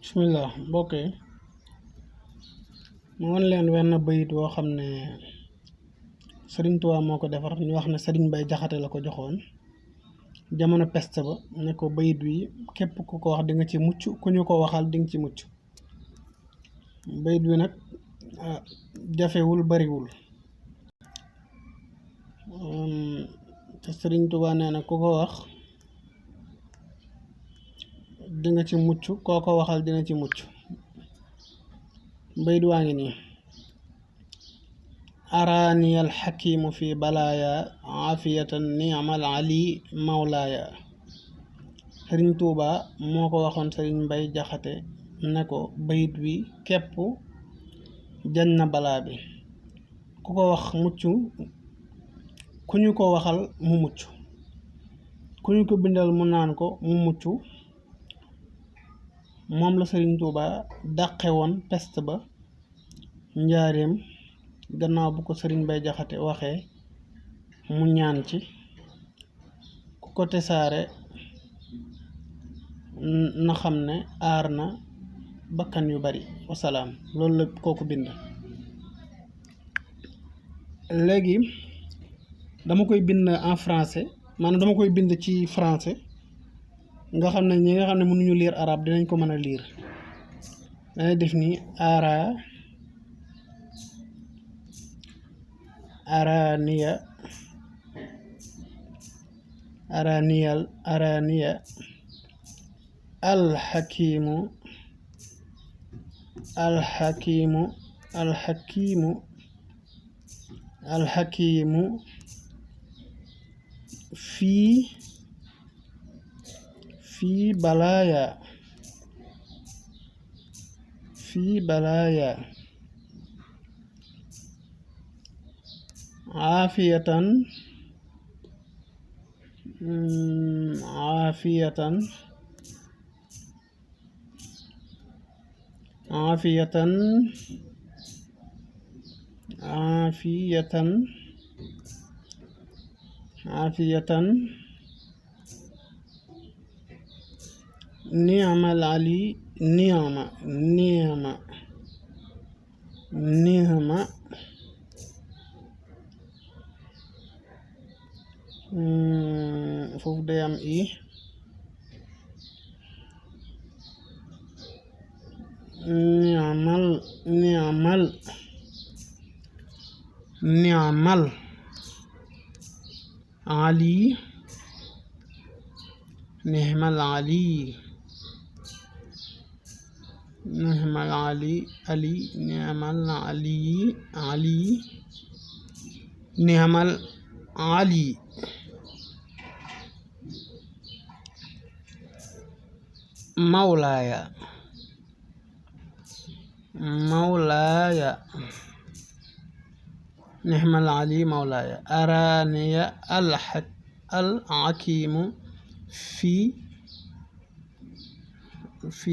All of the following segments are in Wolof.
bismillah mbokk yi ma won leen wenn bayit woo xam ne Sëriñ Tuubaa moo ko defar ñu wax ne Sëriñ Mbay Jaxate la ko joxoon jamono peste ba ne ko bayit wi képp ku ko wax di nga ci mucc ku ñu ko waxal di nga ci mucc bayit wi nag jafewul bariwul te Sëriñ Tuubaa nee na ku ko wax di nga ci mucc koo ko waxal dina ci mucc bayit waa ngi nii araani alxakimu fi balaaya afiyatan niamal ali mawlaaya Sëriñ Tuubaa moo ko waxoon Sëriñ Mbay Jaxate ne ko bayit wi képp jañ na balaa bi ku ko wax mucc ku ñu ko waxal mu mucc ku ñu ko bindal mu naan ko mu mucc moom la Sëriñ Tuubaa dàqe woon peste ba njaareem gannaaw bu ko Sëriñ Mbay Jaxate waxee mu ñaan ci ku ko tesaare na xam ne aar na bakkan yu bari wasalaam loolu la kooku bind. léegi dama koy bind en français maanaam dama koy bind ci français nga xam ne ñi nga xam ne mënuñu lire arabe dinañ ko mën a lire dangay def ni araniya alxakimu fii balaaya afiyatan niamal ali niama foofu day am i niamal ali niamal ali mawlaaya ni'mal ali mawlaaya araaniya alxakimu fii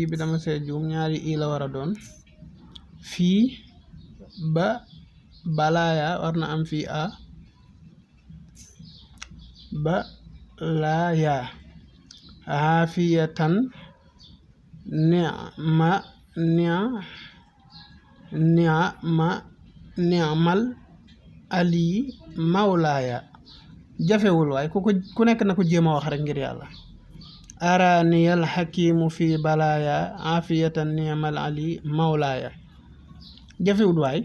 bi dama see juum ñaari i la war a doon fii ba balaaya war na am fii a ba laaya aafiyatan ni'mal ali mawlaaya jafewul waaye ku nekk na ko jéem a wax rek ngir yàlla araaniyal xakimu fi balaaya afiyatan ni'mal ali mawlaaya jafewul waay